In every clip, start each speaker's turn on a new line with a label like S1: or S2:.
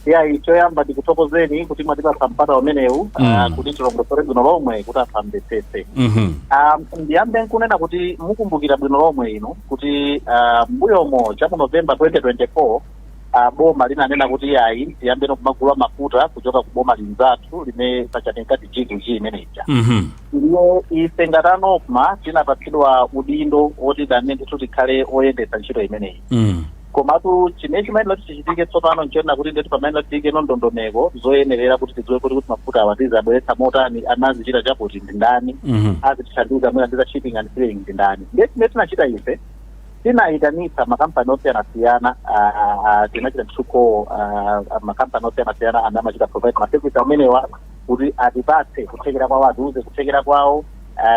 S1: Yayi, choyamba ndikuthokozeni kuti mwatipatsa mpata umenewu kuti tilongosole bwino lomwe kuti anthu amvetsetse. Ndiyambe nkunena kuti mukumbukira bwino lomwe inu kuti mbuyomo cha mu November 2024, boma linanena kuti yayi, tiyambe kumagula mafuta kuchoka ku boma linzathu limene paja tinkati G2G imeneja. Ndiye ife ngati a NOCMA tinapatsidwa udindo woti dame ndithu tikhale oyendetsa ntchito imeneyi. Komatu chimene chimayenera kuti chichitike tsopano nchonena kuti ndeti pamayenera tiyike ndondomeko zoyenerera kuti tidziwe kuti mafuta awa tizabweretsa motani, anazichita chakuti ndi ndani, azitithandiza mwina ndi za shipping and clearing ndi ndani. Ndiye chimene tinachita ife, tinayitanitsa makampani osiyanasiyana. Tinachita ntchuko makampani osiyanasiyana amene amachita provide ma service amenewa kuti atipatse kuthekera kwawo, atiuze kuthekera kwawo.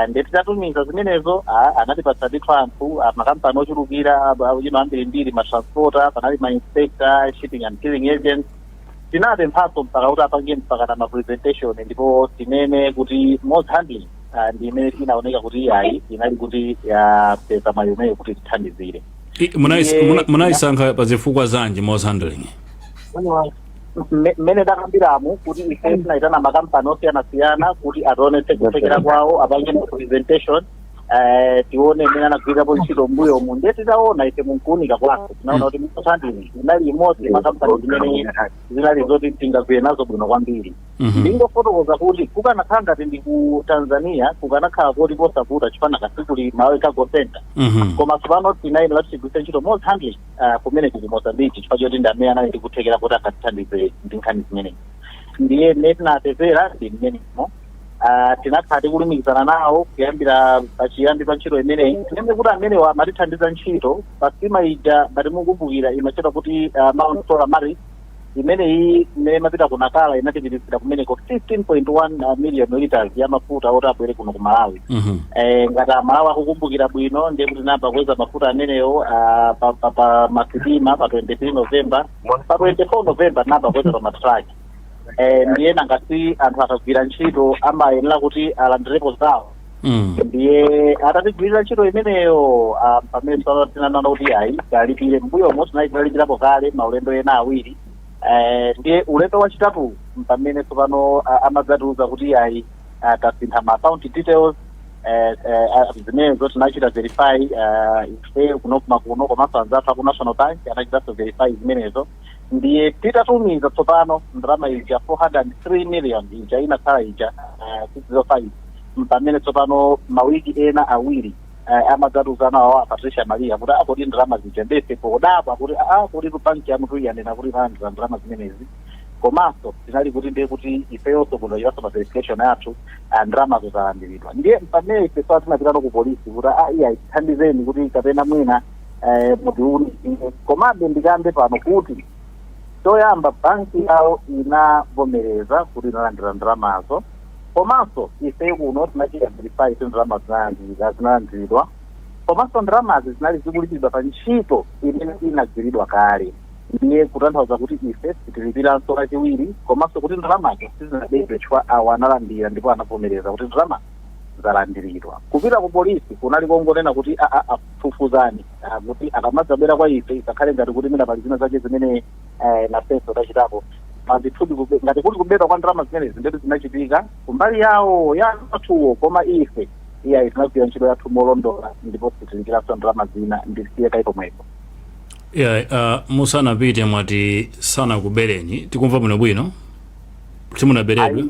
S1: Ndiye titatumiza zimenezo, anatipatsa ndithu anthu, makampani ochulukira ambirimbiri, ma transporter, panali ma inspector, shipping and clearing agents. Tinapemphanso mpaka kuti apange mpaka na ma presentation, ndipo tinene kuti Moz Handling ndi imene inaoneka kuti iyayi, inali kuti yapeza mwayi umeneyo kuti tithandizire.
S2: Munayisankha pa zifukwa zanji Moz Handling?
S1: Mmene takambiramu kuti ife tinayitana makampani osiyanasiyana kuti ationetse kuthekera kwawo, apange ma presentation, tione mmene anagwirirapo ntchito mbuyomu. Ndiye titaona ife munkuunika kwathu, tinaona kuti Moz Handling inali imodzi makampani zimene zinali zoti tingagwire nazo bwino kwambiri. Ndingofotokoza kuti kukanakhala ngati ndi ku Tanzania, kukanakhala koti kosavuta chifana kasikuli Malawi Cargo Center. Koma tsopano tinayenera kuti tigwiritse ntchito Moz Handling kumeneku ku Mozambique chifukwa choti ndi amene anali ndi kuthekera kuti akatithandize ndi nkhani zimenezi. Ndiye mmene tinapezera ndi mmenemo. Tinakhala tikulumikizana nawo kuyambira pachiyambi pa ntchito imeneyi. Tinene kuti amenewa amatithandiza ntchito pa sitima ija, ngati mukumbukira, imachedwa kuti Mount Solar Maris. Imeneyi imene imapita ku Nakala inatipititsira kumeneko 15.1 million liters ya mafuta oti abwere kuno ku Malawi. Ngati Amalawi akukumbukira bwino, ndiye kuti tinayamba kuweza mafuta amenewo pa masitima pa 23 November. Pa 24 November tinayamba kuweza pa matraki. Ndiye nangasi anthu akagwira ntchito amayenera kuti alandirepo zawo. Ndiye atatigwirira ntchito imeneyo, pamene tsopano tinanaona kuti ayi, talipire. Mbuyomo tinalipirapo kale maulendo ena awiri. Ndiye ulendo wachitatu pamene tsopano amadzatiuza kuti ayi, tasintha ma account details. Zimenezo tinachita verify ife kuno kumakuno, komanso anzathu aku National Bank anachitanso verify zimenezo. Ndiye titatumiza tsopano ndalama ija, 403 million ija inakhala ija 605, pamene tsopano mawiki ena awiri amadzatiuzana awo a Patricia Maria kuti akoti ndalama zija. Ndefe podabwa kuti kuti ku banki yanu tuyanena kuti talandira ndalama zimenezi, komanso tinali kuti ndiye kuti ifeyonso kuno iranso ma verification athu, ndalamazo zalandiridwa. Ndiye pamene ife so tinapitano ku polisi kuti iya, tithandizeni kuti kapena mwina mutiunikire. Komabe ndikambe pano kuti choyamba banki yawo inavomereza kuti inalandira ndalamazo, komanso ife kuno tinachita verify kuti ndalama zinalandiridwa, komanso ndalamazi zinali zikulipidwa pa ntchito imene inagwiridwa kale. Ndiye kutanthauza kuti ife sitilipiranso kachiwiri, komanso kuti ndalamazo sizinabedwe chifukwa awo analandira ndipo anavomereza kuti ndalama zalandiridwa. Kupita ku polisi kunali kongonena kuti afufuzani kuti akamadzabwera kwa ife isakhale ngati kuti mwina pali zina zake zimene nafenso tachitapo. Ndithudi ngati kuli kubedwa kwa ndalama zimenezi, ndetu zinachitika kumbali yawo ya athuwo, koma ife iyayi, tinagwira ntchito yathu molondola ndipo sitilipiranso ndalama zina. Ndisiye kayi pomwepo.
S2: Yeah, musanapite, mwati sanakubereni, tikumva bwinobwino? Simunaberedwe?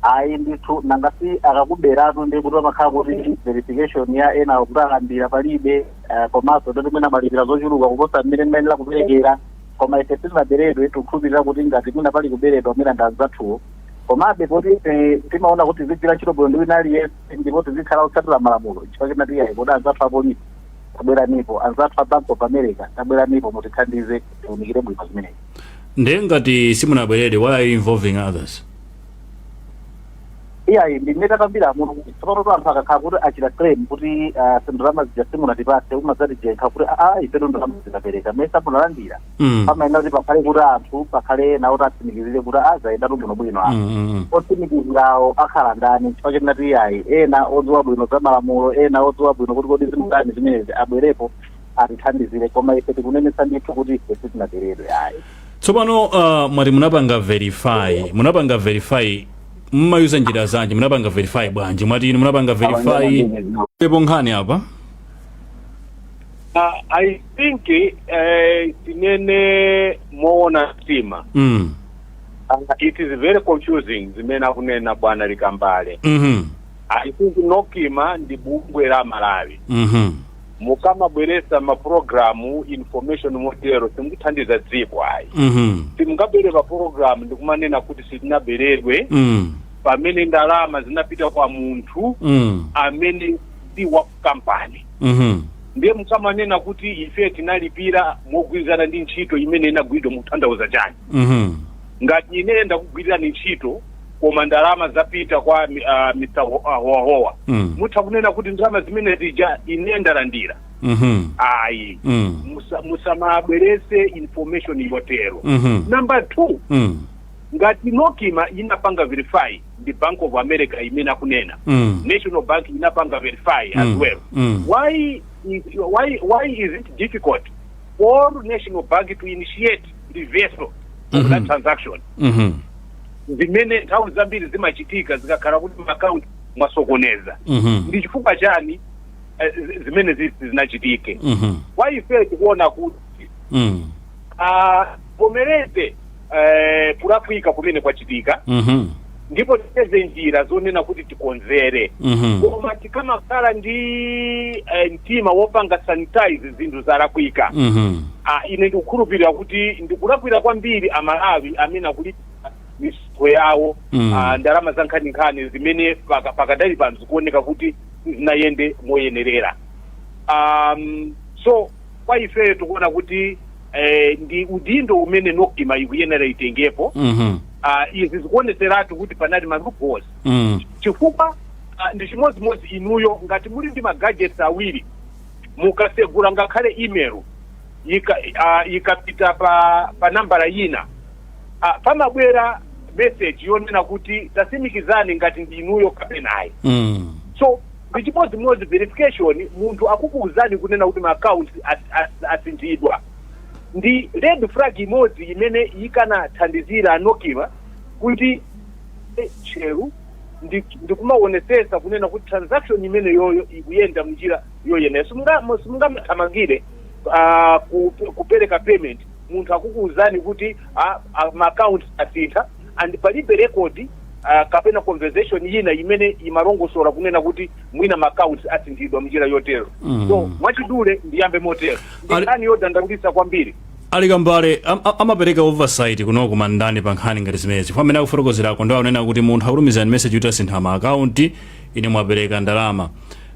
S1: Ayi ndithu, nangasi akakuberatu ndi kuti pamakhala kuti verification ya ena kuti alandira palibe, komanso ndoti mwina malipira zochuluka kuposa mmene mmayenera kuperekera. Koma ife sitinaberedwe. Tikukhulupirira kuti ngati mwina pali kuberedwa, mwina ndi anzathuwo. Komabe poti ife timaona kuti tizigwira ntchito bwino ndi wina aliyense ndipo tizikhala otsatira malamulo, chifukwa chinati iyayi, kodi anzathu apolisi tabweranipo, anzathu a Bank of America tabweranipo, mutithandize tiunikire bwino zimenezi.
S2: Ndiye ngati simunaberedwe, why are you involving others?
S1: Iyayi, ndimene takambira muno kuti tsopano tu anthu akakhala kuti achita claim kuti ndalama zija simunatipatse, umadzatijenkha kuti ifetu ndalama zikapereka mmene samunalandira. Pamayenera kuti pakhale kuti anthu pakhale ena oti atsimikizire kuti azayendatu bwinobwino apa. Otsimikizirawo akhala ndani? Chifukwa chinati iyayi, ena odziwa bwino za malamulo, ena odziwa bwino kuti kodi zimutani zimenezi, abwerepo atithandizire. Koma ife tikunenetsa ndithu kuti ife sitinaberedwe ayi.
S2: Tsopano mwati munapanga verify, munapanga verify mmayuza njira zanji? Munapanga verify bwanji? Mwati inu munapanga verify pepo nkhani apa.
S3: I think tinene moona mtima, it is very confusing zimene akunena bwana Likambale. I think NOCMA ndi bungwe la Malawi. Mukamabweresa mapulogalamu information motero, simukuthandiza dziko ayi. Simungabwere pa program ndikumanena kuti sitinaberedwe pamene ndalama zinapita kwa munthu amene si wa kampani. Ndiye mukamanena kuti ife tinalipira mogwirizana ndi ntchito imene inagwiridwa, mukutanthauza chani? Ngati ine ndakugwirirani ntchito koma ndalama zapita kwa Mr. Howahowa, mutha kunena kuti ndalama zimene zija ine ndalandira? Ayi. Musamabwerese information yotero. Number two, ngati NOCMA inapanga verify ndi Bank of America imene akunena, National Bank inapanga verify as well, why is it difficult for National Bank to initiate reversal of that transaction, zimene nthawi zambiri zimachitika zikakhala kuti maakaunti mwasokoneza? Ndi chifukwa chani zimene zinachitike? Kwa ife tikuona kuti vomereze kulakwika kumene kwachitika ndipo tipeze njira zonena kuti tikonzere. Koma tikamakhala ndi mtima wopanga sanitize zinthu zalakwika, ine ndikukhulupirira kuti ndikulakwira kwambiri Amalawi amene akulipira misonkho yawo ndalama za nkhaninkhani zimene pakadali pano zikuoneka kuti zinayende moyenerera. So kwa ifeyo tikuona kuti ndi udindo umene NOCMA ikuyenera itengepo. Izi zikuoneseratu kuti panali ma loopholes, chifukwa ndi chimodzimodzi inuyo ngati muli ndi ma gadgets awiri, mukasegula ngakhale email ikapita pa nambala ina, pamabwera message yonena kuti tasimikizani ngati ndi inuyo kapenayi. So ndi chimodzimodzi verification, munthu akukuwuzani kunena kuti ma accounts asinthidwa, ndi red flag imodzi imene ikanathandizira a NOCMA kuti tcheru ndikumaonesesa kunena kuti transaction imene yoyo ikuyenda mnjira yoyenera. Simungamathamangire kupereka payment munthu akukuwuzani kuti ma accounts asintha and palibe record kapena conversation yina imene imalongosola kunena kuti mwina ma accounts asinthidwa mnjira yotero. So mwachidule ndiyambe motero, ndi nkhani yodandaulitsa kwambiri.
S2: Ali Kambale, amapereka oversight kuno kumandani pa nkhani ngati zimenezi? Chifukwa amene akufotokozerako ndo akunena kuti munthu akutumizani message kuti asintha ma akaunti, ine mwapereka ndalama.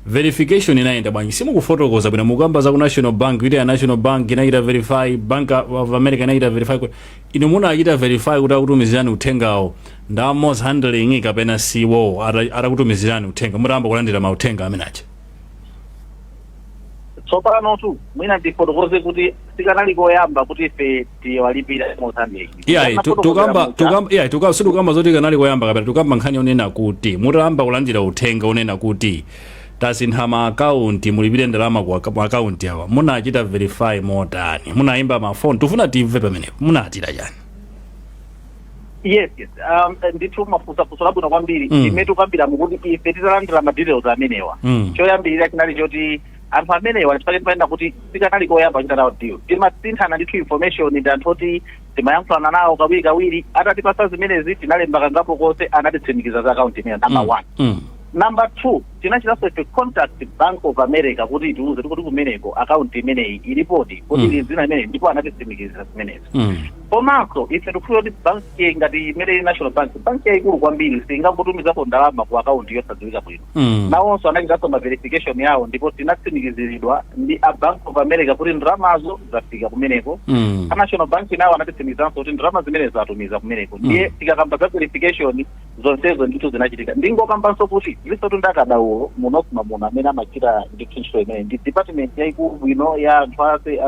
S2: Verification inayenda bwanji? Simukufotokoza bwino. Mukamba za ku National Bank, kuti ya National Bank inachita verify, Bank of America inachita verify. Inu munachita verify kuti akutumizirani uthengawo nda Mos Handling kapena siwo? Atakutumizirani uthenga, mutayamba kulandira mauthenga amenaja?
S1: Tsopano tu mwina ndifotokoze kuti sikanali koyamba kuti ife tiwalipira Mozambique.
S2: Iyayi, tukamba tukamba, iyayi, tukamba, situkamba zoti kanali koyamba kapena. Tukamba nkhani yonena kuti mutayamba kulandira uthenga unena kuti tasintha ma akaunti, mulipire ndalama ku akaunti awa, munachita verify motani? Munayimba mafoni? Tifuna timve pamenepo, munachita chani?
S1: Yes, ndithu mafunsafunso labwino kwambiri. Imene tukambira mukuti ife titalandira ma details amenewa, choyambirira chinali choti anthu amenewa, chifukwa timayenda kuti sikanali koyamba kuchita nawo deal, timasinthana ndithu information ndi anthu oti timayankhulana nawo kawiri kawiri. Atatipasa zimenezi, tinalemba kangapo konse, anatitsimikiza za akaunti imene, number one. Number two, tinachitanso ife contact Bank of America kuti itiuze tikuti kumeneko akaunti imeneyi ilipoti, kuti ili zina imeneyi, ndipo anatitsimikizira zimenezi. Komanso ife tikufunira kuti banki ngati imene ili National Bank, banki yayikulu kwambiri, singangotumizapo ndalama ku akaunti yosadziwika bwino. Nawonso anachitanso ma verification yawo ndipo tinatsimikiziridwa ndi a Bank of America kuti ndalamazo zafika kumeneko. A National Bank nawo anatitsimikizanso kuti ndalama zimene zatumiza kumeneko. Ndiye tikakamba za verification, zonsezo ndithu zinachitika. Ndingokambanso kuti lisotu ndakadaulo mu NOCMA muno amene amachita ndithu ntchito imene ndi department yayikulu bwino ya anthu ase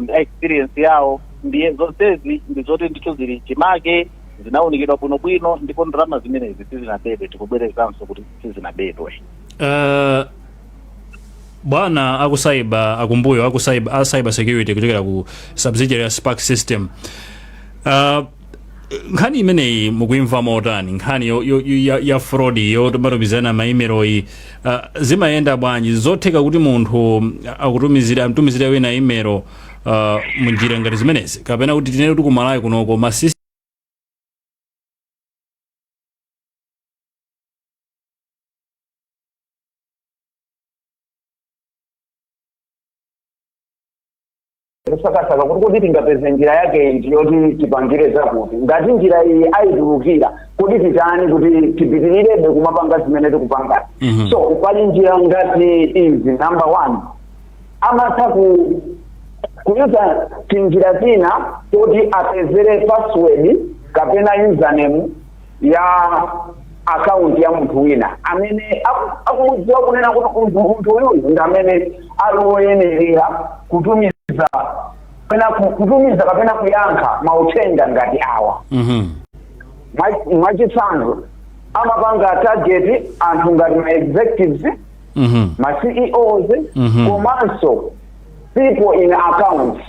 S1: experience yawo. Ndiye zonsezi ndi zoti ndithu zili chimake, zinawunikidwa bwinobwino ndipo ndalama zimenezi sizinabedwe. Tikubwerezanso kuti sizinabedwe.
S2: Bwana aku cyber, akumbuyo aku cyber, a cyber security kuchokera ku subsidiary ya Spark System, nkhani imeneyi mukuimva motani? Nkhani ya fraud yomatumizirana ma email yi, zimayenda bwanji? Zotheka kuti munthu akutumizira, amtumizire wina email munjira ngati zimenezi, kapena kuti tinene kuti kumalawi kunoko ma
S4: kusakasaka kuti tingapeze njira yake iti yoti tipangire zakuti, ngati njira iyi ayitulukira, kuti titani kuti tipitirirabe kumapanga zimene tikupanga? So pali njira ngati izi. Number one, amatha kuyuza tinjira tina kuti apezere password kapena username ya account ya munthu wina amene akumudziwa kunena kuti munthu uyuyu ndi amene ali woyenerera kutumiza kapena kutumiza kapena kuyankha mauthenga ngati awa. Mwachitsanzo, amapanga target anthu ngati ma executives, ma CEOs, komanso people in accounts.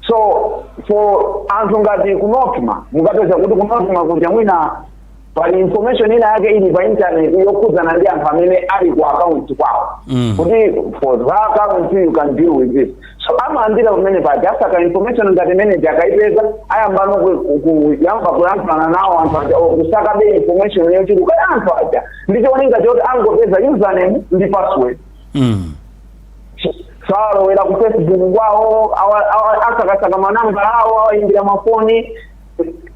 S4: So for anthu ngati ku NOCMA, mukapeza kuti ku NOCMA kuja mwina pali information ina yake ili pa internet yokhudzana ndi anthu amene ali ku account kwawo, kuti for that account you can deal with this. So amayambira kumene paja, asaka information ngati imene, akayipeza ayambano kuyamba kuyankhulana nawo anthu aja or kusakabe information yochuluka ya anthu aja ndi cholinga choti angopeza username ndi password. Salowera ku Facebook kwawo, asakasaka manambala awo, awayimbira mafoni,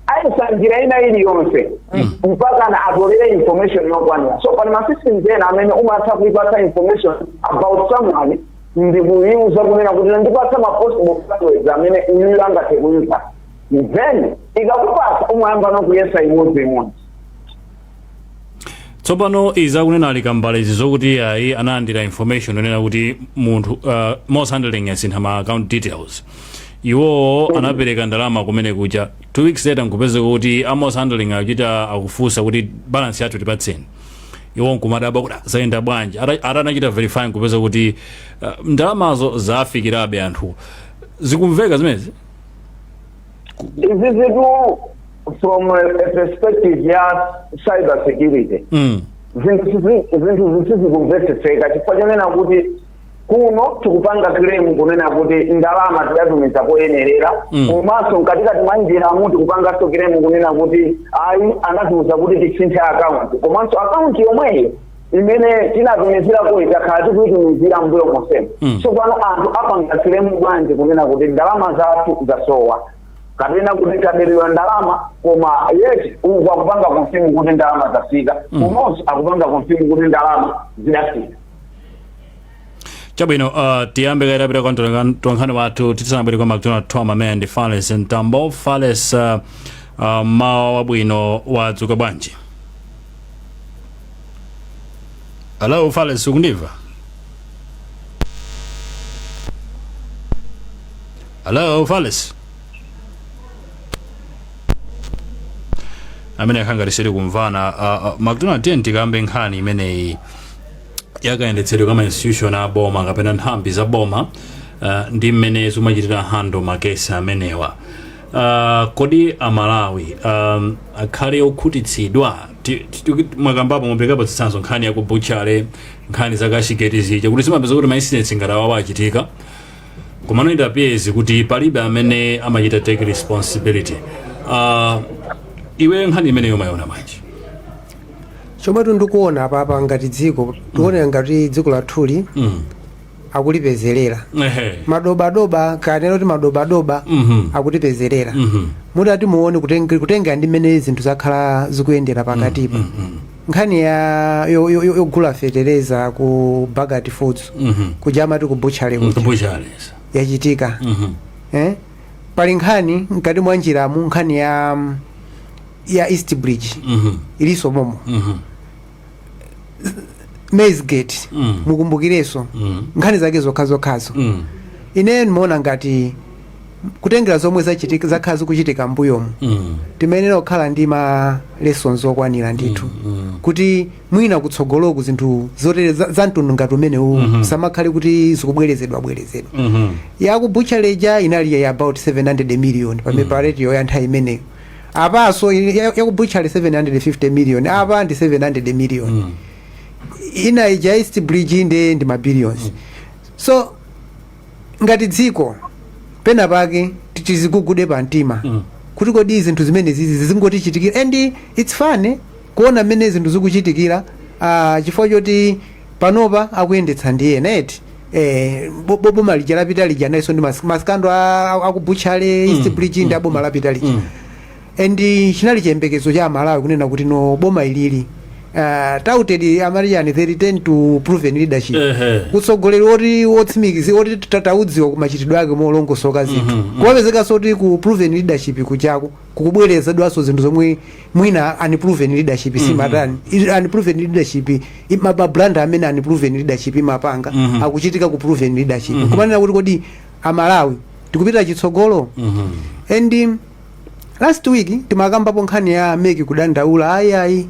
S4: ayesa njira ina iliyonse mpaka na atolere information yokwanira. So pali ma systems ena amene umatha kuipatsa information about someone ndi kuyiuza kunena kuti ndipatsa ma possible passwords amene uyuyu angathe kuyuza, then ikakupatsa umayamba nokuyesa imodzi imodzi.
S2: Tsopano izi akunena ali Kambale izi zokuti ayi, analandira information yonena kuti munthu, Moss Handling yasintha ma account details, iwowo anapereka ndalama kumene kuja, 2 weeks later nkupeza kuti a Moss Handling akuchita akufunsa kuti balance yathu tipatseni. Iwo nkumadabwa kuti, "Ah, zayenda bwanji?" Atanachita verify nkupeza kuti ndalamazo zafikirabe anthu. Zikumveka zimenezi?
S4: Izi zitu from a perspective ya cyber security, zinthu zisizikumvetsetseka, chifukwa chonena kuti kuno tikupanga claim kunena kuti ndalama tidatumiza koyenerera, komanso mkatikati mwa njiramu tikupanganso claim kunena kuti ayi, anatiuza kuti tisinthe account, komanso account yomweyo imene tinatumizirako itakhala tikuyitumizira mbuyo monsemo. So pano anthu apanga claim bwanji kunena kuti ndalama zathu zasowa kapena kuti taberedwa ndalama, koma yet uku akupanga confirm kuti ndalama zafika, komanso akupanga confirm kuti ndalama zidafika?
S2: Chabwino, tiyambe kaitapita kwa mtolankhani wathu tisanabwere kwa McDonald Tom amene ndi Fales Mtambo. Fales, mawa wabwino, wadzuka bwanji? Hello Fales, ukundimva? Hello Fales, amene akhanga tisiri kumvana. McDonald, tiye tikambe nkhani imeneyi yakayendetsedwe kama institution a boma kapena nthambi za boma ndi mmene zimachitira handle makesi amenewa. Kodi Amalawi akhale okhutitsidwa? Mwakambapo, mupekapo zitsanzo, nkhani ya ku butchery, nkhani za cashgate zija, kuti zimapeza kuti ma incidents ngati awawa achitika, komano it appears kuti palibe amene amachita take responsibility. Iwe nkhani imeneyo umayiona bwanji?
S5: Chomwe ndikuona apapa, ngati dziko tikuonera ngati dziko lathuli akulipezerera madobadoba, kanena kuti madobadoba akutipezerera. Mutati muone, kutenga ndi mmene zinthu zakhala zikuyendera pakatipa, nkhani ya yogula fetereza ku Bagati Foods, kuja amati ku butchery kuja,
S2: ku butchery
S5: yachitika. Eh? Pali nkhani mkati mwa njiramu, nkhani ya East Bridge ilinso momo, Maize Gate, mukumbukirenso nkhani zake zokhazokhazo. Ine ndimaona ngati Kutengera zomwe zachitika, zakhala zikuchitika mbuyomu, timayenera kukhala ndi ma lessons okwanira ndithu kuti mwina kutsogoloku zinthu zotere za mtundu ngati umenewu samakhale kuti zikubwerezedwa bwerezedwa. Yaku butchery ija inali ya about 700 million pamene pa rate ya nthawi imeneyo. Apaso yaku butchery 750 million, apa ndi 700 million. Ina ija East Bridge ndi ma billions. So ngati dziko pena pake tizigugude pa mtima kuti kodi zinthu zimene zizi zingotichitikira? And it's funny kuona mmene zinthu zikuchitikira, chifukwa choti panopa akuyendetsa ndi ena eti. Boma lija lapita lija nalinso ndi ma scandal aku butchery, East Bridge ndi aboma lapita lija. And chinali chiyembekezo cha Malawi kunena kuti no, boma ilili touted amariyani the return to proven leadership, utsogoleri woti wotsimikizi, oti taudziwa kumachitidwe ake molongosoka zinthu. Kumapezekanso kuti ku proven leadership kuchako kukubwerezedwanso zinthu zomwe mwina unproven leadership simatani. Unproven leadership, ma blunder amene unproven leadership imapanga akuchitika ku proven leadership. Kumanena kuti kodi Amalawi tikupita chitsogolo? And last week timakambapo nkhani ya MEC kudandaula, ayi ayi,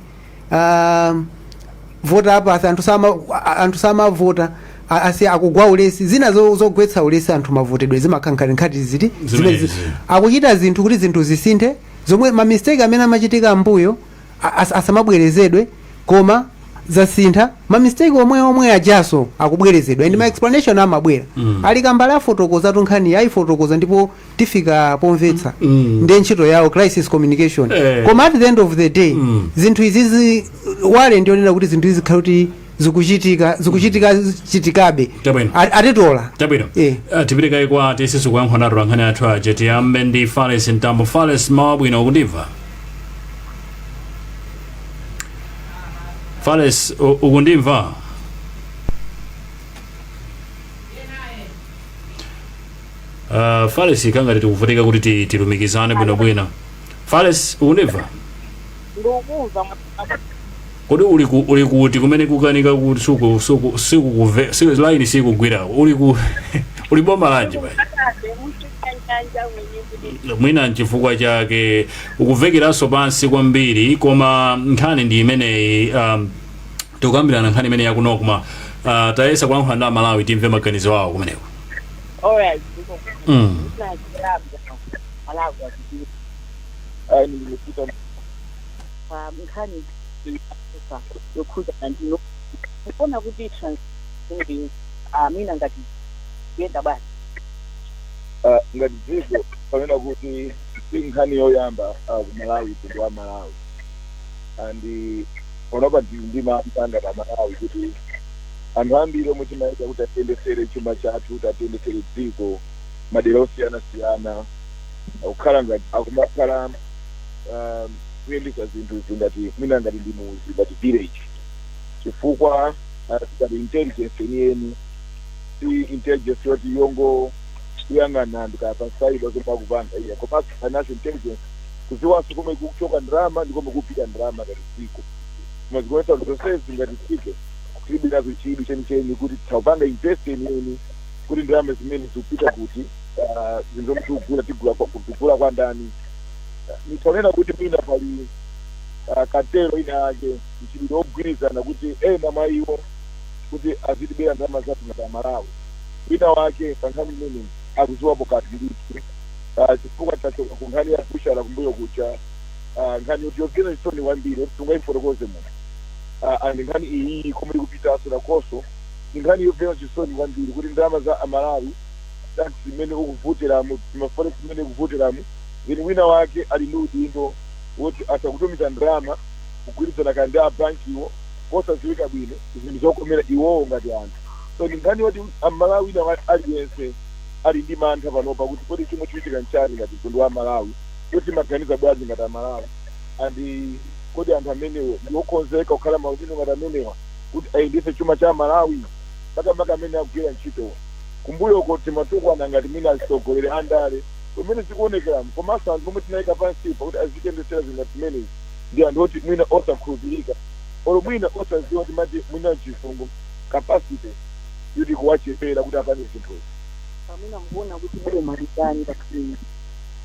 S5: voter apathy, anthu samavota, asi akugwa ulesi, zina zogwetsa ulesi anthu mavotedwe zimakhala nkhati ziti
S2: Zimenezi.
S5: Akuchita zinthu kuti zinthu zisinthe, zomwe ma mistake amene amachitika mbuyo asamabwerezedwe, koma zasintha, ma mistake omwe omwe ajaso akubwerezedwa and ma explanation amabwera. Ali Kambale afotokoza tunkhani, ayifotokoza ndipo tifika pomvetsa. Ndiye ntchito yawo, crisis communication. Koma at the end of the day, zinthu izizi wale ndionena kuti zinthu izi zikhale kuti zikuchitika chitikabe.
S2: Chabwino.
S5: Atitola.
S2: Chabwino.
S5: Eh.
S2: Tiperekayi kwa tiyesese kuyankhula nato nkhani athu aja. Tiyambe ndi Fales Mtambo. Fales, mawa bwino, ukundimva Fales? Ukundimva? Fales, kangati tikuvutika kuti tilumikizane bwinobwino. Fales, ukundimva?
S6: Ndikukumva.
S2: Kodi uli kuti kumene kukanika kuti suku suku sikukuve line sikugwira? Uli boma lanji bwana?
S6: Nyanja mwenye kuti
S2: Mwina nchifukwa chake ukuvekeranso pansi kwambiri, koma nkhani ndi imeneyi. Tikukambirana nkhani imene yaku NOCMA. Tayesa kulankhula ndi Amalawi, timve maganizo awo kumeneko.
S6: Alright. Malawi
S7: Ayi, ndimefika.
S6: Pa nkhani yokhuzana ndino kuona kuti transaction mina ngati kuyenda bwanji?
S7: Ngati dziko panena kuti si nkhani yoyamba ku Malawi, mtundu wa Malawi, and panopa tili ndi mantha ngati Amalawi kuti anthu ambiri omwe timayika kuti atiyendesere chuma chathu, kuti atiyendesere dziko madera osiyanasiyana, akukhala ngati akumakhala kuyendesa zinthu ngati mwina ngati ndi muzi, ngati village, chifukwa ngati intelligence yeniyeni si intelligence yoti yongo kuyang'ana anthu kaya pa cyber zomwe akupanga iya, komanso financial intelligence, kuziwanso komwe kuchoka ndalama ndi komwe kupita ndalama ngati dziko. Koma zikuonetsa kuti zonsezi ngati dziko tilibe nazo chidwi chenicheni kuti tikupanga invest yeniyeni kuti ndalama zimene zikupita kuti, zinthu zomwe tikugula tigula kwa ndani. Nitaonena kuti mwina pali cartel ina yake, mchitidwe wogwirizana kuti ena mwa iwo kuti azitibera ndalama zathu ngati Amalawi. Wina wake pa nkhani imene akuziwapo kanthu ndithu, chifukwa tachoka ku nkhani ya butchery kumbuyo kucha, nkhani yoti yogwira chisoni kwambiri yoti tungayifotokoze muno, and nkhani iyi komwe ikupitanso nakonso ndi nkhani yogwira chisoni kwambiri kuti ndalama za Amalawi, tax imene ukuvutiramo, ma forex imene ikuvutiramo, then wina wake ali ndi udindo woti asakutumiza ndalama kugwirizana kandi ndi abankiwo kosadziwika bwino, zinthu zokomera iwowo ngati anthu. So ndi nkhani yoti Amalawi wina aliyense ali ndi mantha panopa kuti kodi chomwe chikuchitika nchani ngati mtundu wa Malawi, kuti maganiza bwanji ngati Amalawi, and kodi anthu amenewo ndi okonzeka kukhala maudindo ngati amenewa kuti ayendetse chuma cha Malawi, makamaka amene akugwira ntchitowa. Kumbuyoko timatukwana ngati mwina atsogoleri andale kumene zikuonekeramo, komanso anthu omwe tinayika pansipa kuti azitiyendetsera zinthu ngati zimenezi ndi anthu oti mwina osakhulupirika olo mwina osadziwa kuti mati mwina mchisungu capacity yoti kuwachepera kuti apange zinthuzi.
S6: Pamene mukuona kuti boma litani pakhani?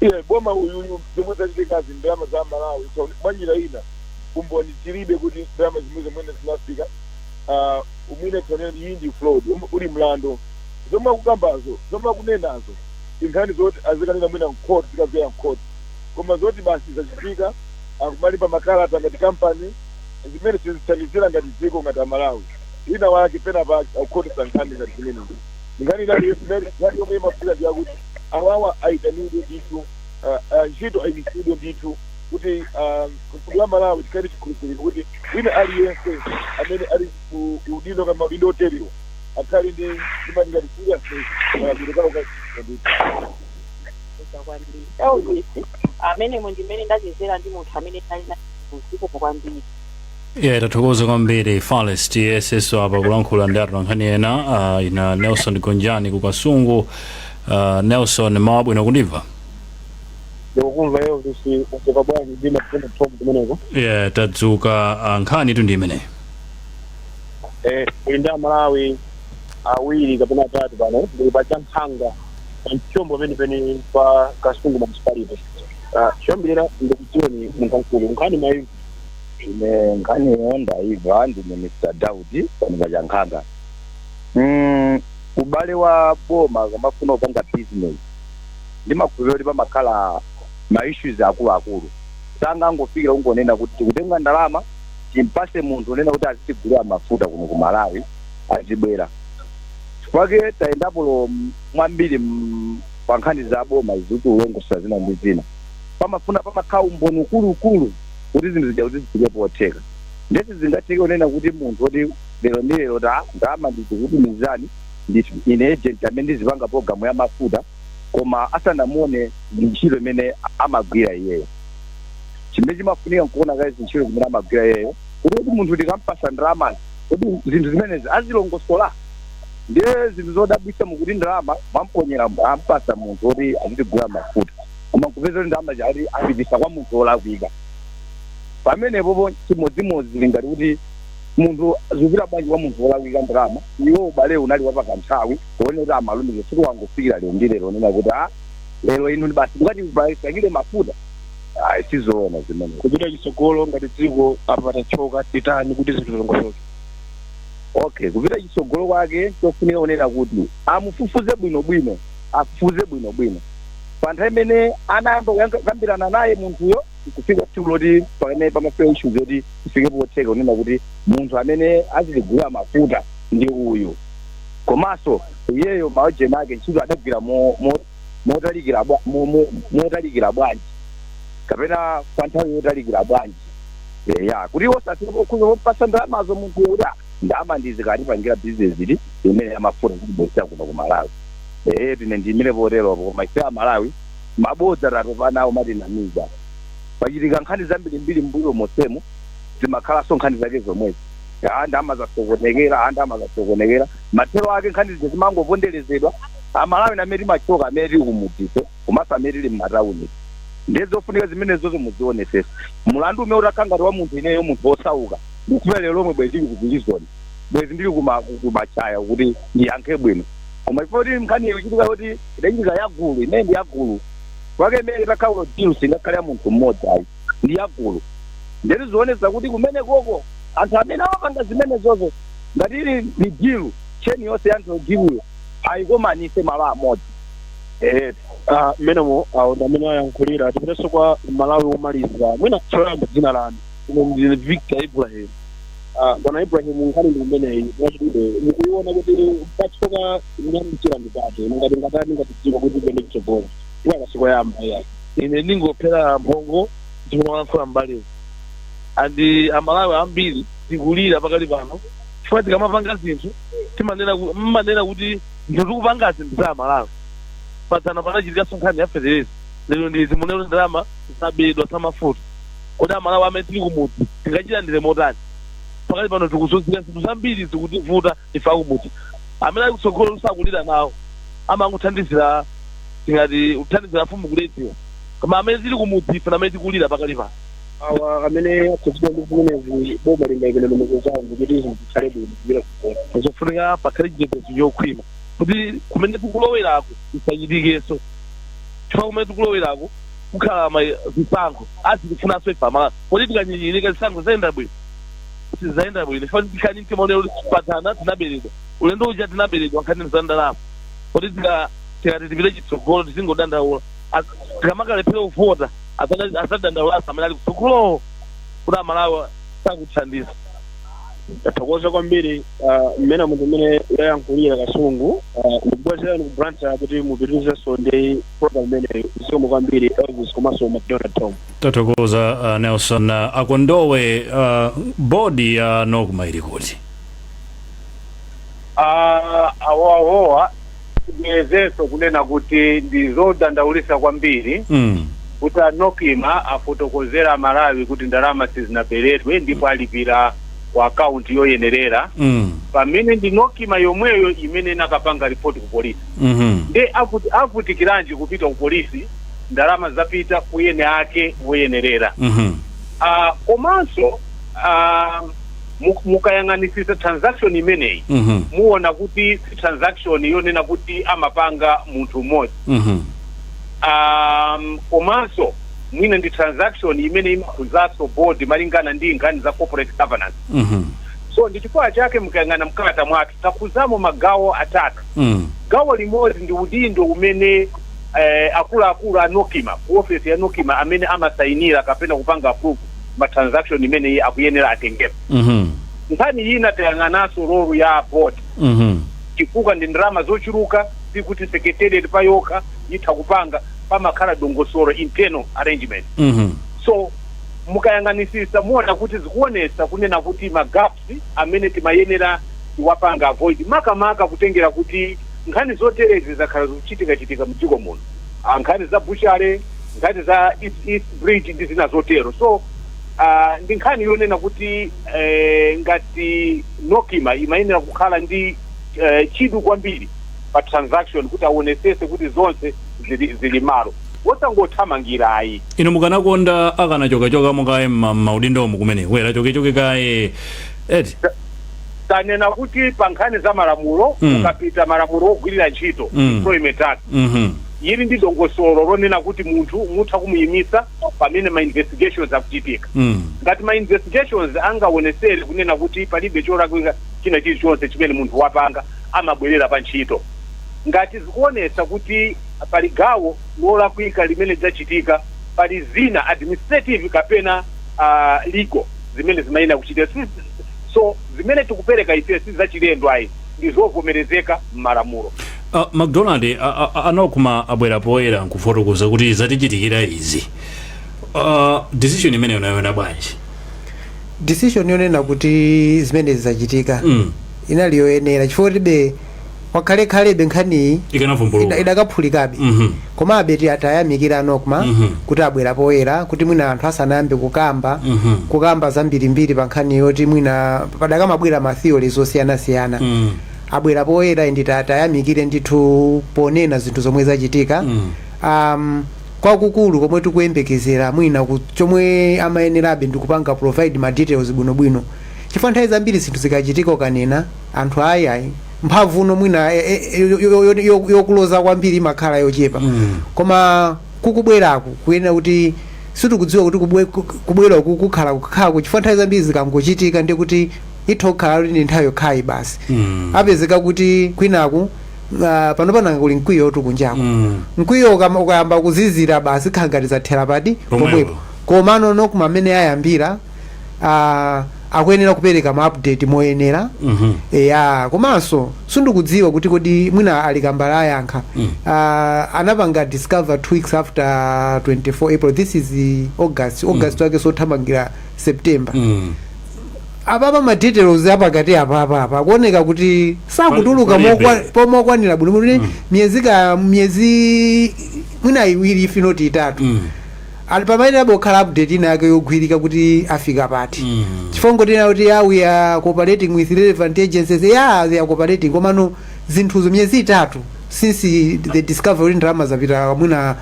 S7: Iye boma uyuyu, zomwe zachitikazi, ndalama za Malawi. So mwanjira ina umboni tilibe kuti ndalama zimwe zimene zinafika. Umwine tionene iyi ndi fraud, uli mlando. Zomwe akukambazo, zomwe akunenazo, inkhani zoti azikanena mwina mcourt, zikapera mcourt. Koma zoti basi zachitika, akumalipa makalata ngati kampani, zimene sizithandizira ngati dziko, ngati Amalawi. Wina wake pena pake akukhotesa nkhani ngati zimenezi. Nkhani inali nkhani yomwe imafika ndi yakuti awawa ayitanidwe ndithu, ntchito ayimitsidwe ndithu, kuti mtundu wa Malawi tikhale chikhulupiriro kuti wina aliyense amene ali ku udindo kama udindo oteriwa akhale ndi imati ngati seriousness malapiro kawo ndithu.
S6: Kwambiri Elvis, amenemo ndimene ndachezera ndi munthu amene ali na zikomo kwambiri.
S2: Yeah, tathokoza kwambiri Fales. Tiyesenso apa kulankhula ndi atolankhani ena, ina Nelson Gonjani ku Kasungu. Nelson, mawa bwino, kundimva?
S8: Ndikukumva Elvis. Udzuka bwanji ndi mafuna Tom kumeneko?
S2: Yeah, tadzuka. Nkhani tu ndi imeneyi.
S8: Kuli ndi Amalawi awiri kapena atatu pano. Ndili pa Chankhanga, pa mchombo penipeni pa Kasungu Municipality. Choyambirira ndikudziweni, munthu wamkulu, nkhani mwaimva?
S9: Ine nkhaniyo ndaimva. Ndine Mr Daudi pano pa Chankhanga. Ubale wa boma kamafuna kupanga business, ndimakhulupirira kuti pamakhala ma issues akuluakulu. Sangangofikira kungonena kuti tikutenga ndalama timpase munthu unena kuti azitigulira mafuta kuno ku Malawi, azibwera. Chifukwa tayendapo mwambiri pa nkhani za boma izi, ulongosola zina ndi zina, pamafuna pamakhala umboni ukulukulu kuti zinthu zija kuti zifike potheka. Ndesi zingatheke kunena kuti munthu oti lero ndi lero ta ndalama ndikukutumizani, ndi ine agent amene ndizipanga program ya mafuta, koma asanamuone ntchito imene amagwira iyeyo. Chimene chimafunika nkuona kazi ntchito zimene amagwira iyeyo, kuti munthu tikampasa ndalamazi, kuti zinthu zimenezi azilongosola. Ndiye zinthu zodabwitsa mukuti ndalama mwamponyera, ampasa munthu oti azitigula mafuta, koma nkupeza kuti ndalama ati apitisa kwa munthu wolakwika. Pamenepopo chimodzimodzi ngati kuti munthu zikupita bwanji kwa munthu wolakwika ndalama? Iwo ubale unali wapakanthawi kuone kuti amalumiza, siku wangofikira lero ndi lero nena kuti a lero inu basi mukati pasakile mafuta. Ayi, sizoona zimene.
S8: Kupita chitsogolo ngati dziko, apa patachoka, titani kuti zinthu zilongosoke?
S9: Okay, kupita chitsogolo kwake chofunika kunena kuti amufufuze bwinobwino, afufuze bwinobwino pa nthawi imene anayamba kukambirana naye munthuyo, kufika tsiku loti pamene pamafika issues yoti ifike potheka kunena kuti munthu amene azitigula mafuta ndi uyu. Komanso iyeyo maojeni ake ntchito adagwira motalikira bwanji, kapena kwa nthawi yotalikira bwanji, ya kuti osafika kupasa ndalamazo munthuyo kuti ah, ndalama ndizikatipangira business ili imene yamafuta kutibwezera kuno ku Malawi. Tine ndimire poteropo. Koma ife Amalawi mabodza tatopa nawo, matinamiza. Pachitika nkhani zambirimbiri mbuyo mosemo, zimakhalanso nkhani zake zomwezi: a ndalama zasokonekera, a ndalama zasokonekera. Mathero ake nkhani zija zimangoponderezedwa. Amalawi namene timachoka, amene tili kumudziso komanso amene tili m'matawuni, ndiye zofunika zimenezozo muzionesesa. Mulandu umene utakhala ngati wa munthu, ineyo munthu wosauka, ndikufuna lero lomwe bwezi ndili ku prison, bwezi ndili kumachaya kuti ndiyankhe bwino. Koma ifo kuti nkhani ikuchitika kuti idachitika yagulu, imene ndi yagulu kwake, imene itakhala deal singakhale ya munthu mmodzi ayi, ndi yagulu. Ndeti zionesa kuti kumene koko anthu amene amapanga zimenezozo, ngati ili ni deal, chain yonse ya anthu dealyo ayikomanise malo amodzi.
S8: Mmenemo awo ndi amene ayankhulira. Tipitenso kwa Malawi womaliza. Mwina choyamba dzina lanu?
S10: Ine ndine Victor Ibrahim.
S8: Bwana Ibrahim, nkhani ndi imeneyi mwachidule, mukuiona kuti patsoka mnyamchira ndipati, ngati ngatani ngati dziko kuti ipende chitsogolo? Iwakasiko yamba iya.
S10: Ine ndingophera mphongo zimene walankhula mbalizo. Andi Amalawi ambiri tikulira pakali pano chifukwa tikamapanga zinthu timanena mmanena kuti zinthu tikupanga zinthu za Amalawi. Padzana panachitikanso nkhani ya fetereza, lero ndi zimunena kuti ndalama zabedwa za mafuta. Kodi Amalawi amene tili kumudzi tingachilandire motani? Pakali pano tikuzunzika, zinthu zambiri zikutivuta ife akumudzi. Amene ali kutsogolo sakulira nawo, amangothandizira, tingati kuthandizira mfumu kuledzera, koma amene tili kumudzi ife amene tikulira pakali pano.
S8: Awa amene akhudzidwa ndi zimenezi, boma lingayike ndondomeko zawo kuti zinthu zikhale bwino kupita kutsogolo?
S10: Zofunika pakhale chitetezo chokhwima. Kuti kumene tikulowerako isachitikenso, chifukwa kumene tikulowerako kukhala zisankho, azitifunanso ife Amalawi. Kodi tikanyinyirika, zisankho zayenda bwino? Sizayenda bwino, chifukwa tikhani mtima unena kuti patsana tinaberedwa, ulendo uja tinaberedwa nkhani za ndalama. Kodi tikati tipite chitsogolo tizingodandaula? Tikamakalephera kuvota, azadandaulaso amene ali kutsogolowo kuti Amalawi sakuthandiza.
S8: Tathokoza kwambiri mmene munthu mmene yayankhulira Kasungu. Ndikubwezerani ku Blantyre kuti mupitirizenso ndi program imeneyo. Zikomo kwambiri, Elvis komanso McDonald Tom.
S2: Tathokoza, Nelson. Akondowe, board ya NOCMA ili kuti?
S3: Awoawoa tibwerezenso kunena kuti ndi zodandaulitsa kwambiri kuti a NOCMA afotokozera Malawi kuti ndalama sizinaberedwe ndipo alipira ku akaunti yoyenerera, pamene ndi NOCMA yomweyo imene inakapanga ripoti ku polisi. Ndi avutikiranji kupita ku polisi? Ndalama zapita kuyene ake woyenerera. Komanso mukayang'anisisa transaction imeneyi, muona kuti si transaction yonena kuti amapanga munthu mmodzi. Komanso mwina ndi transaction imene imakhuzanso board malingana ndi nkhani za corporate governance. So ndi chifukwa chake mukayang'ana mkalata mwathu takhuzamo magawo atatu. Gawo limodzi ndi udindo umene akuluakulu a NOCMA, ku ofesi ya NOCMA, amene amasayinira kapena kupanga approve ma transaction imene akuyenera atengepo. Nkhani ina, tayang'ananso role ya board, chifukwa ndi ndalama zochuluka, sikuti secretariat payokha itha kupanga, pamakhala dongosolo, internal arrangement. So mukayang'anisisa muona kuti zikuonesa kunena kuti ma gaps amene timayenera tiwapanga avoid, makamaka kutengera kuti nkhani zoterezi zakhala zikuchitika-chitika mdziko muno. Nkhani za butchery, nkhani za East Bridge ndi zina zotero. So ndi nkhani yonena kuti ngati NOCMA imayenera kukhala ndi chidwi kwambiri pa transaction kuti aonesese kuti zonse zili malo, wosangothamangira ayi.
S2: Ino mukanakonda akanachokachoka mukaye maudindomo kumene wera chokechoke kaye eti?
S3: Tanena kuti pa nkhani za malamulo, ukapita malamulo ogwirira ntchito, Employment Act, ili ndi dongosolo lonena kuti munthu mutha kumuyimisa pamene ma investigations akuchitika. Ngati ma investigations angaonesere kunena kuti palibe cholakwika china chilichonse chimene munthu wapanga, amabwerera pa ntchito. Ngati zikuonesa kuti pali gawo lolakwika limene lidzachitika, pali zina administrative kapena legal zimene zimayenera kuchitika. So zimene tikupereka ife si zachilendo ayi, ndi zovomerezeka m'malamulo.
S2: McDonald, a NOCMA abwera poyera nkufotokoza kuti zatichitikira izi. Decision imeneyo nayoona bwanji?
S5: Decision yonena kuti zimene zachitika inali yoyenera, chifukwa tibe wakhalekhalebe nkhaniyi
S2: ikanavumbuluka,
S5: idakaphulikabe. Komabe tayamikira NOCMA kuti abwera poyera, kuti mwina anthu asanayambe kukamba kukamba zambirimbiri pa nkhani yoti mwina padakamabwera ma theories osiyanasiyana. Abwera poyera, ndi tayamikire ndithu ponena zinthu zomwe zachitika. Kwakukulu komwe tikuyembekezera mwina chomwe amayenerabe ndikupanga provide ma details bwinobwino, chifukwa nthawi zambiri zinthu zikachitika ukanena anthu ayi ayi, mphamvu uno mwina yokuloza kwambiri imakhala yochepa. Koma kukubweraku kuyenera kuti sitikudziwa kuti kubwera uku kukhala kukhalako, chifukwa nthawi zambiri zikangochitika ndi kuti itha kukhala kuti ndi nthawi yokhayi basi. Apezeka kuti kwinaku pano pananga kuli mkwiyo kunjako. Mkwiyo ukayamba kuzizira basi, khala ngati zathera pati?
S2: Pomwepo.
S5: Pomwepo. Komano NOCMA amene ayambira akuyenera kupereka ma update moyenera. Eya, komanso sindikudziwa kuti kodi mwina ali Kambala ayankha. Anapanga discover 2 weeks after 24 April. This is August, August wake sothamangira September. Apapa ma details apakati apapa apa akuoneka kuti sakutuluka
S2: Palibe.
S5: Pomokwanira bwino kuti miyezi ka miyezi mwina 2 if not 3 ali pamayenera bokhala update ina yake yogwirika kuti afika pati, chifukwa ngotena kuti ya, we are cooperating with relevant agencies. Yeah, they are cooperating, komano zinthuzo miyezi 3 since the discovery kuti ndalama zapita mwina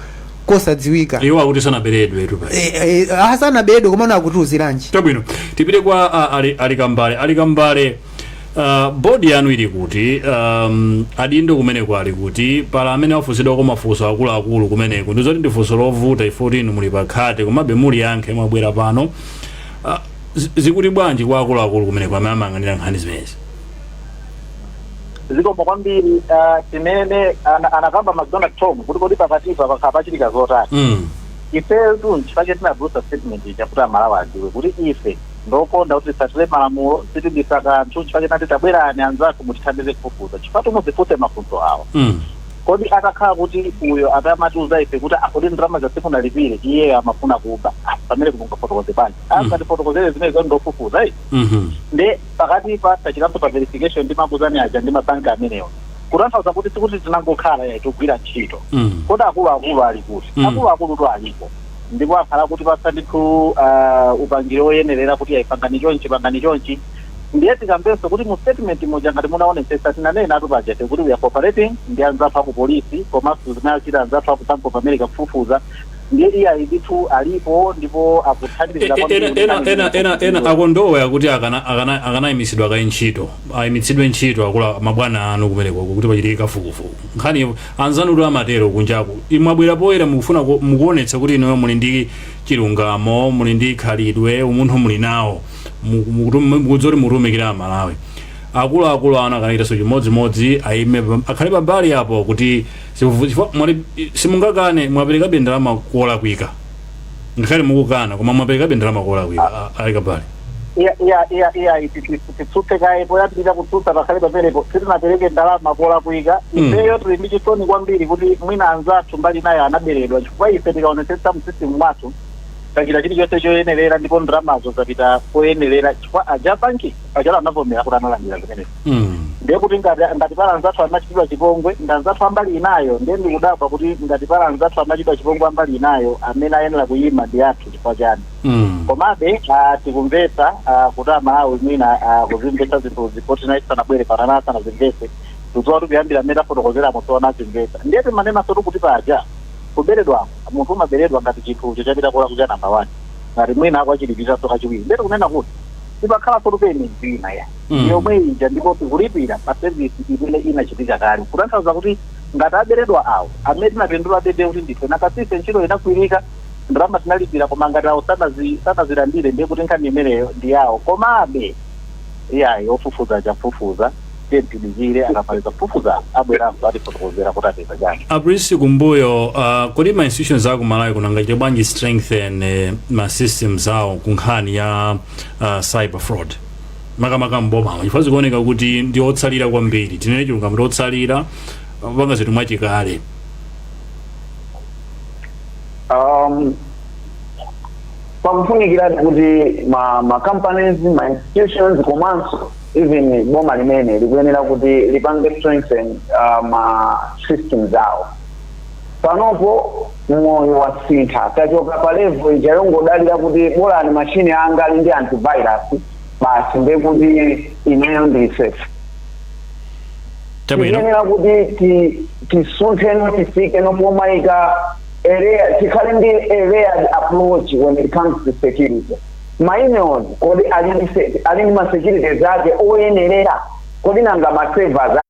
S5: kosadziwika.
S2: Iwo akuti sanaberedwe tu pa.
S5: Asanaberedwe, komano akutiuziranji?
S2: Chabwino, tipite kwa ali Kambale. Ali Kambale, Board yanu ili kuti? Adindo kumeneko ali kuti? Pala amene afunsidwako mafunso akuluakulu kumeneko? Ndizoti ndi funso lovuta ifoti inu muli pakhate, komabe muli yankhe mwabwera pano. Zikuti bwanji kwa akuluakulu kumeneko amene amayang'anira nkhani zimenezi?
S1: Zikomo kwambiri. Timene anakamba McDonald Tom kuti kodi pakatipa pakhala pachitika zotani? Ifetu nchifukwa tinatulutsa statement ija kuti Amalawi adziwe kuti ife ndokonda kuti tisatire malamulo, sitibisa kanthu. Chifukwa tinati tabwerani anzathu mutithandize kufufuza, chifukwa tumuzifunse mafunso awa. Kodi atakhala kuti uyo atamatiuza ife kuti akodi ndalama zasimunalipire, iyeyo amafuna kuba, pamene kumungafotokoze bwanji? Angatifotokozere zimene zoni ndofufuza ayi. Nde pakati pa tachitanso pa verification ndi makuzani aja ndi mabanki amenewa, kutanthauza kuti sikuti tinangokhala yayi, tikugwira ntchito. Kodi akuluakulu ali kuti? Akuluakulu tu alipo, ndipo akhala kuti pasa ndithu upangiri oyenerera kuti ayi, pangani chonchi, pangani chonchi. Ndiye tikambenso kuti mu statement muja, ngati munaonetsetsa, tinanena atu paja kuti we are cooperating ndi anzathu aku polisi, komanso zimene achita anzathu aku Bank of America kufufuza. Ndiye iye ali ndithu, alipo ndipo akuthandizira kwambiri
S2: ena
S1: kuti
S2: ena
S1: nkhani
S2: ena
S1: zimene
S2: ena ena
S1: zifufuzidwe.
S2: Akondowe akuti akanayimitsidwa kayi ntchito, ayimitsidwe ntchito akula mabwana anu kumeneko kuti pachitike kafukufuku nkhani. Anzanu tu amatero kunjaku. Imwabwera poyera, mukufuna mukuonetsa kuti inuyo muli ndi chilungamo, muli ndi khalidwe, umunthu muli nawo, mukudziwa kuti mukutumikira Amalawi. Akuluakulu anu akanachitanso chimodzimodzi, ayime akhale pambali apo kuti chifukwa simungakane, mwaperekabe ndalama kolakwika. Ngakhale mukukana, koma mwaperekabe ndalama kolakwika. Ali kabali.
S1: Iya, iya, iya, iya, titsutse kaye. Poyambirira kutsutsa pakhale pamenepo, sitinapereke ndalama kolakwika. Ifeyo tili ndi chisoni kwambiri kuti mwina anzathu mbali nayo anaberedwa, chifukwa ife tikaonetsetsa mu system mwathu tachita chilichonse choyenerera ndipo ndalamazo zapita koyenerera, chifukwa aja banki ajala anavomera kuti analandira zimenezi. Ndiye kuti ngati pala anzathu anachitidwa chipongwe, ndi anzathu ambali inayo. Ndiye ndikudabwa kuti ngati pala anzathu anachitidwa chipongwe ambali inayo, amene ayenera kuyima ndi athu chifukwa chani? Komabe tikumvetsa kuti Amalawi mwina kuzimvetsa zinthuzi poti nayi tisanabwere panana asanazimvetse. Tikudziwa kuti kuyambira mmene tafotokozeramo tiona azimvetsa. Ndiye timanenanso kuti paja kuberedwako, munthu umaberedwa ngati chinthucho chapita kolakwika number one, ngati mwina akwachilipiriranso kachiwiri. Ndiye tikunena kuti tipakhalanso tu payment ina ya yomwe ija, ndipo tikulipira pa service imene inachitika kale, kutanthauza kuti ngati aberedwa awo, amene tinapindula bebe kuti ndife nakasise ntchito inakwirika, ndalama tinalipira. Koma ngati awo sanazilandire, ndiye kuti nkhani imeneyo ndi yawo. Komabe iyayi, ofufuza chafufuza, tiye tidikire, akamaliza kufufuza abweranso atifotokozera kuti apeza chani.
S2: Aprisi kumbuyo, kodi ma institutions aku Malawi kuno angachite bwanji strengthen ma systems awo ku nkhani ya cyber fraud, makamaka mbomamo? Chifukwa zikuoneka kuti ndi otsalira kwambiri, tinene chilungamo, ndi otsalira panga zinthu mwachikale.
S4: Pakufunikiradi kuti ma companies, ma institutions, komanso even boma limene likuyenera kuti lipange strengthen ma systems awo. Panopo moyo wasintha, tachoka pa level ija yongodalira kuti bolani machine anga ali ndi antivirus basi, ndiye kuti ineyo ndili safe. Tikuyenera kuti tisuntheno, tifike nopomayika area, tikhale ndi a layered approach when it comes to security. Ma emails, kodi ali ndi ma securities ake oyenerera? Kodi nanga ma servers,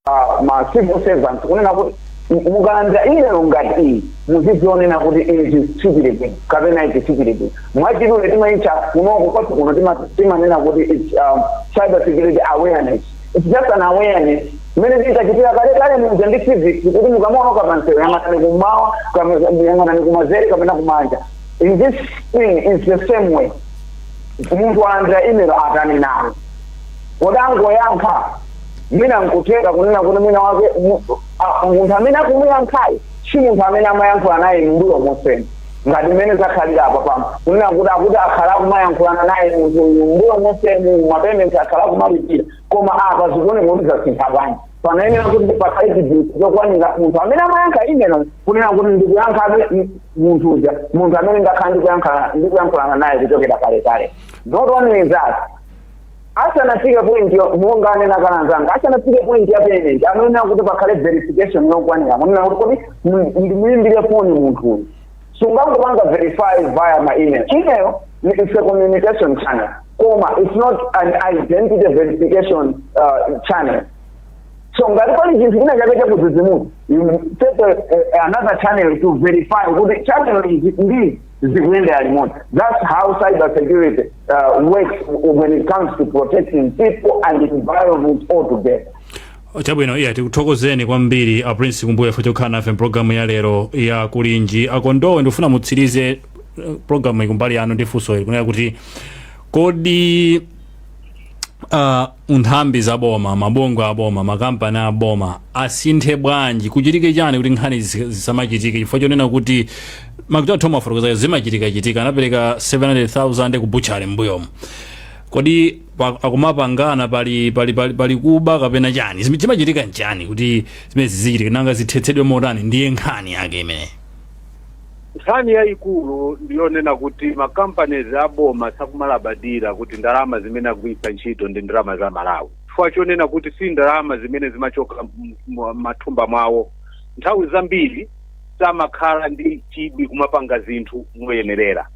S4: ma civil servants, kunena kuti mukalandira email ngati iyi, muzizionena kuti ichi sichili bwino kapena ichi sichili bwino? Mwachidule timaitcha kunoko kwathu kuno timanena kuti it's cyber security awareness. It's just an awareness mmene tinkachitira kale kale muja ndi civics, kuti mukamaonoka pansewu yang'anani kummawa, yang'anani kumazere kapena kumanja. In this thing is the same way. Munthu alandira email, atani nayo? Kodi angoyankha? Mwina nkutheka kunena kuti mwina wake munthu amene akumuyankhayo si munthu amene amayankhula naye mbuyo mosema, ngati mmene zakhalira apa pano, kunena kuti akuti akhala akumayankhulana naye munthu uyu mbuyo mosemu, ma payment akhala akumalipira, koma apa zikuoneka kuti zasintha bwanji? Panayenera kuti pakhale chidziwitso chokwanira munthu amene amayankha email, kunena kuti ndikuyankhabe munthu uja, munthu amene ndakhala ndikuyankhulana naye kuchokera kalekale. Not only that, asanafike point monga anena kananzanga, asanafike point ya payment, anayenera kuti pakhale verification yokwanira, kunena kuti kodi ndimuyimbire foni munthu uyu? Sungangopanga verify via ma email. Email It's a communication channel, koma it's not an identity verification channel. So ngati pali chinthu china chake chakudzidzimuka, you take another channel to verify kuti channel izi ndi zikuyendera limodzi. That's how cyber security works when it comes to protecting people and environment altogether.
S2: Chabwino, iya, tikuthokozeni kwambiri a Prince Kumbuyo chifukwa chokhala nafe mpulogalamu ya lero ya Kulinji. Akondowe, ndikufuna mutsirize programu ikumbali yanu ndi funso ili, kunena kuti kodi nthambi za boma, mabungwe aboma, makampani aboma asinthe bwanji, kuchitike chani kuti nkhani zisamachitike? Chifukwa chonena kuti makuti athu amafotokoza zimachitika-chitika, anapereka 700,000 ku butchery mbuyomu. Kodi akumapangana pali kuba kapena chani? Chimachitika nchani kuti zimene zizichitika? Nanga zithetsedwe motani? Ndiye nkhani yake imeneyi.
S3: Nkhani yayikulu ndiyonena kuti makampanies aboma sakumalabadira kuti ndalama zimene akugwiritsa ntchito ndi ndalama za Malawi, chifukwa chonena kuti si ndalama zimene zimachoka mathumba mwawo. Nthawi zambiri samakhala ndi chidwi kumapanga zinthu moyenerera.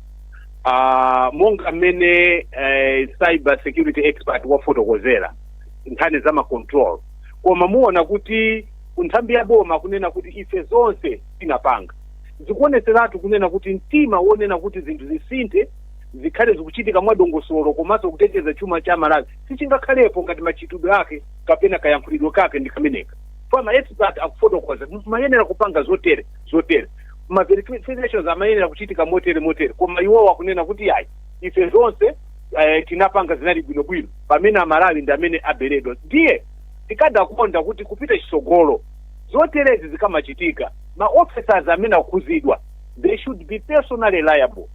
S3: Monga mmene cyber security expert wafotokozera nkhani za macontrol, koma muona kuti ku nthambi ya boma kunena kuti ife zonse tinapanga, zikuoneseratu kunena kuti mtima wonena kuti zinthu zisinthe, zikhale zikuchitika mwadongosolo komanso kuteteza chuma cha Malawi sichingakhalepo ngati machitidwe ake kapena kayankhulidwe kake ndi kameneka. Fa ma expert akufotokoza mayenera kupanga zotere zotere, ma verifications amayenera kuchitika motere motere, koma iwowo akunena kuti ayi, ife zonse tinapanga zinali bwinobwino, pamene Amalawi ndi amene aberedwa. Ndiye tikadakonda kuti kupita chitsogolo, zoterezi zikamachitika, ma officers amene akukhuzidwa, they should be personally liable.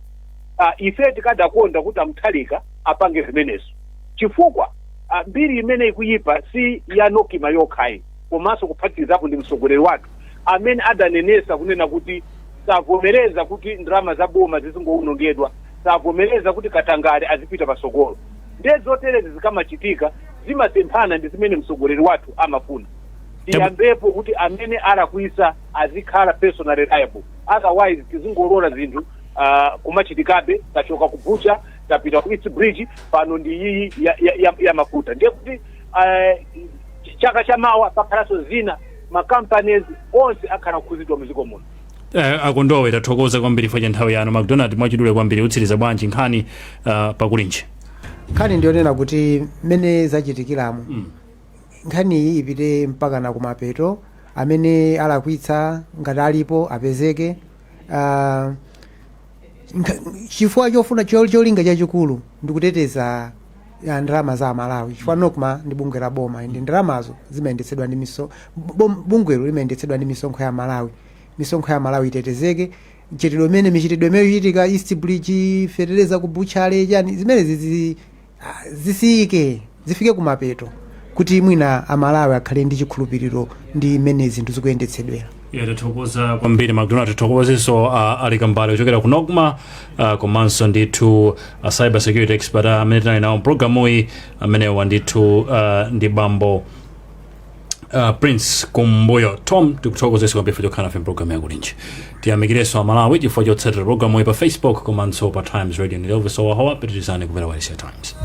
S3: Ife tikadakonda kuti amthalika apange zimenezo, chifukwa mbiri imene ikuyipa si ya NOCMA yokhayi, komanso kuphatikizapo ndi mtsogoleri wathu amene adanenesa kunena kuti savomereza kuti ndalama za boma zizingowonongedwa, savomereza kuti katangale azipita pasogolo. Ndiye zoterezi zikamachitika zimasemphana ndi zimene mtsogoleri wathu amafuna. Tiyambepo kuti amene alakwisa azikhala personally liable, otherwise tizingolola zinthu kumachitikabe. Tachoka ku butcher, tapita ku East Bridge, pano ndi iyi ya mafuta. Ndiye kuti chaka chamawa pakhalanso zina, ma companies onse akhala kukhuzidwa mdziko muno.
S2: Akondowe, tathokoza kwambiri chifukwa cha nthawi yanu. McDonald, mwachidule kwambiri, utsiriza bwanji nkhani pakulinji?
S5: Nkhani ndiyonena kuti mmene zachitikiramo, nkhani iyi ipite mpaka na kumapeto, amene alakwitsa ngati alipo apezeke, chifukwa chofuna cholinga chachikulu ndikuteteza ya ndalama za Amalawi, chifukwa NOCMA ndi bungwe la boma, ndi ndalamazo zimayendetsedwa ndi bungwelo limayendetsedwa ndi misonkho ya Malawi. Misonkho ya Malawi itetezeke. Mchitidwe umene, michitidwe imene ichitika, East Bridge, fetereza ku butchery, chani, zimene zisiyike, zifike kumapeto, kuti mwina Amalawi akhale ndi chikhulupiriro ndi mmene zinthu zikuyendetsedwera.
S2: Yeah, tathokoza kwambiri McDonald. Tathokozenso Ali Kambale kuchokera ku NOCMA, komanso ndithu cyber security expert amene tinali nawo mpulogalamuyi, amenewa ndithu ndi bambo Prince Kumbuyo. Tom, tikuthokozenso kwambiri chifukwa chokhala nafe mpulogalamu yakulinji. Tiyamikirenso Amalawi chifukwa chotsatira programu iyi pa Facebook komanso pa Times Radio. Ndi Elvis Owahowa, pitirizani kumvera wailesi ya Times.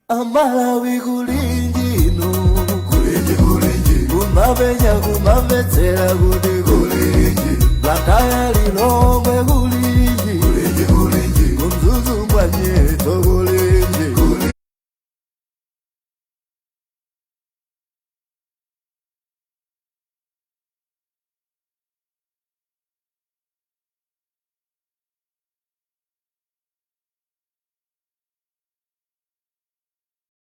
S11: Amalawi, kulinjino, kulinji, kulinji, kumapenya, kumamvetsera kuti kulinji, Blantyre, Lilongwe, kulinji, kulinji, kulinji, kuMzuzu, Mbwanye, Toko.